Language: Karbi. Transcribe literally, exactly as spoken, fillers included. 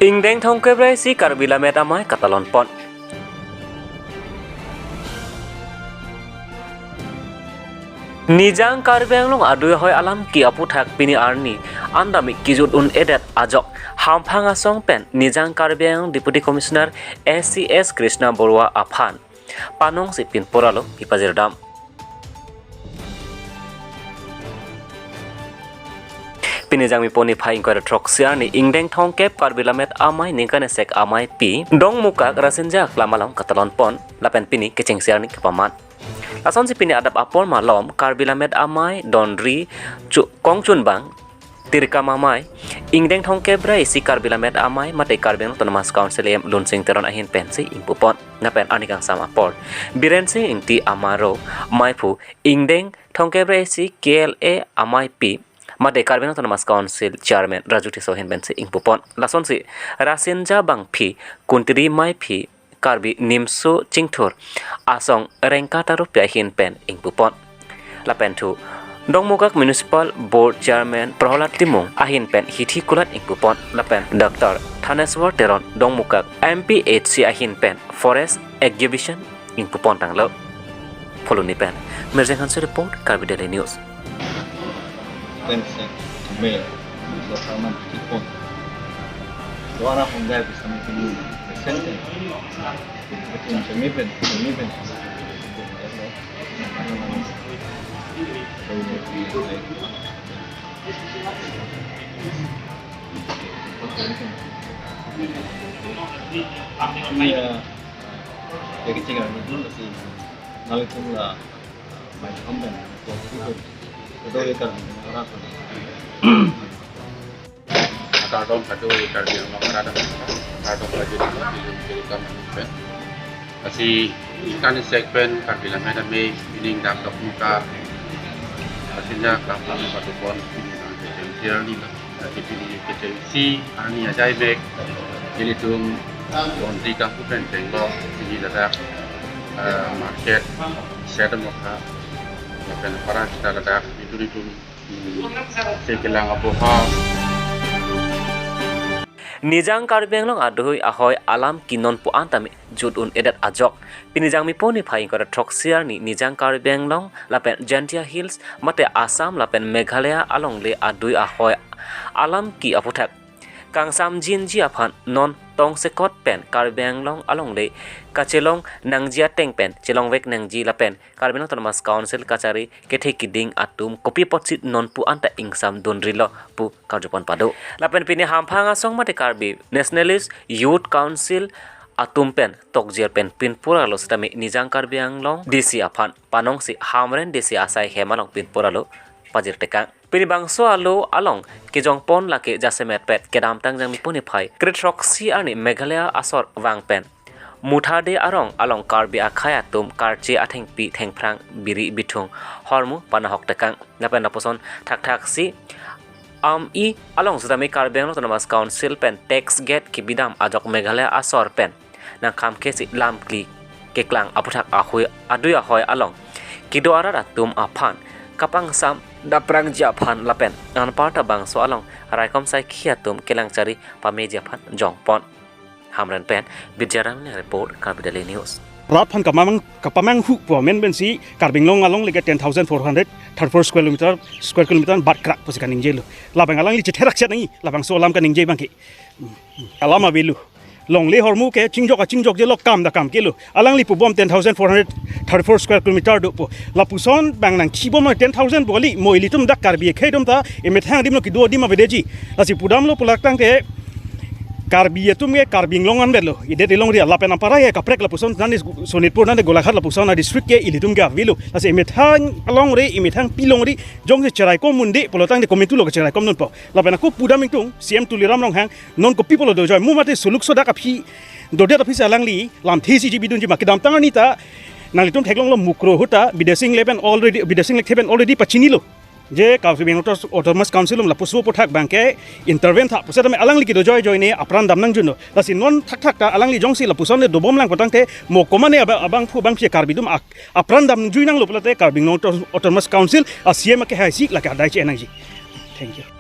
Ingdeng thomkep ra isi Karbi Lammet Amei katalon pon. Nijang Karbi Anglong adui ahoi alam ke aphuthak pini arni an tame kejut un-edet ajok Hamphang asong pen Nijang Karbi Anglong Deputy Commissioner S C S Krishna Baruah aphan panongsi pinpur alo pipajirdam. Pini Jangmipo niphai ingkoi ra throksi arni ingdeng thomkep Karbi Lammet Amei ningkan isek ameipi Dongmukak Rasinja Aklam along katalon pon lapen pini kechengsi arni kepaman. Lasonsi pini adap apor malom Karbi Lammet Amei dondri chu kongchunbang tirkam amei, ingdeng thomkep ra isi Karbi Lammet Amei mate Karbi Anglong Autonomous Council A M Lunsing Teron ahin pensi ingpu pon. Lapen arni kangsam apor Biren Sing Ingti Amaro, meiphu ingdeng thomkep ra isi K L A ameipi mate Karbi Anglong Autonomous Council Chairman Raju Tisso ahin pensi ingpu pon. Lasonsi Rasinja bangphi Kuntiri meiphi Karbi Nimso Chingthur asong Rengka Tarupi ahin pen ingpu pon. Lapen thu Dongmukak Municipal Board Chairman Prahlad Timung ahin pen hithi kulat ingpu pon. Lapen Doctor Thaneswar Teron Dongmukak M P H C ahin pen Forest Exhibition ingpu pon tanglo. Phuloni pen Mirjeng Hanse report, Karbi Daily News. Pensi me lo kaman kipon. Lo ana honggai bisa me kini senten. Betul macam me pen, me pen. Iya. Jadi tinggal nunggu sih. Nalitum la mai kambang. Betul ya kan orang. Akardom kado Karbi Anglong Rada, akardom kado di Karbi Anglong pen. Lasi kani segmen Karbi Lammet Amei ining dak Dongmukak Rasinja Aklam patupon pini nang kechengsi arni lo. Lasi pini kechengsi arni ajai bek ilitum dondri kangpu pen chenglo pini ladak, eh, market set mokha lapen para kita ladak itum itum Sekelang aboha. Nijang Karbi Anglong adui ahoi alam ke non pu an tame jut un-edet ajok. Pini Jangmipo niphai ingkoi ra throksi arni Nijang Karbi Anglong lapen Jaintia Hills mate Assam lapen Meghalaya alongle adui ahoi alam ke aphuthak kangsam jinji aphan non tongsekot pen Karbi Anglong alongle kachelong nangji ateng pen chelongvek nangji lapen Karbi Anglong Autonomous Council kachari kethe kiding atum kopi apotsi non pu anta ingsam dunrilo pu karjupon pado. Lapen pini Hamphang asong mate Karbi Nationalist Youth Council atum pen tokjir pen pinpur alo sitame Nijang Karbi Anglong D C aphan panongsi Hamren D C asai hem along pinpur alo pajir tekang. Pini bangso alo along kejongpon lake jasemet pet kedamtang Jangmipo niphai kre throksi arni Meghalaya asor vang pen Muthade arong along Karbi akhei atum karche athengpi thengphrang biri bithung hormu panahok tekang. Lapen lapuson thakthaksi Am-i along sitame Karbi Anglong Autonomous Council pen tax gate kebidam ajok Meghalaya asor pen nangkham kesi lamkli keklang aphuthak ahui adui ahoi along kedo arat atum aphan kapangsam daprangji aphan lapen anparta bangso along raikom saikhi atum kelangchari pameji aphan jongpon. Hamren pen Bidyaram Ning report, Karbi Daily News. Rat aphan kapamang kapamang hu pu amen pensi Karbi Anglong alongle ke ten thousand four hundred thirty-four square kilometer, square kilometer bat krak pusi kaningjelo. Labang alangli chetherak chet nangji labangso alam kaningje abangke. Alam avelo. Longle hormu ke chingjok achingjokjelo, kam ta kam kelo. Alangli pubom ten thousand four hundred thirty-four square kilometer do pu. Lapuson bang nangchibom ten thousand boli mo ilitum dak Karbi akhei atum ta emethang adim lo kedo adim avedeji. Lasi pudamlo pulak tangte Karbi atum ke Karbi Anglong anvetlo. Idet ilongri lapen aparai ke kaprek lapuson nani Sonitpur nani Golaghat lapuson a district ke ilitum ke avelo. Lasi emethang alongri emethangpi alongri jongsi cheraikom munde pulo tangte komantu lo ke cheraikom dunpo. Lapen ako pudam ingtung C M Tuliram Ronghang non kopi pulo dojoi, mo mate suluk sodak aphi dodet aphi si alangli lamthe isi ji bidunji ma kedamtang arni ta nanglitum theklonglo Mukroh ahut ta Bidya Sing Engleng pen already, Bidya Sing Engleng pen already pachinilo. Je Karbi Anglong Autonomous Council atum lapuso aphuthak abangke intervene tha pusitame alangli kedo joijoi ne apran dam nangjuno. Lasi non thakthak ta alangli jongsi lapuson le dobom lang pu tangte mo komane abang, abangphu abangphi Karbi atum ak-, apran damjui nanglo pulote Karbi Anglong Auto-, Autonomous Council a C M akehai si lake adai che nangji. Thank you.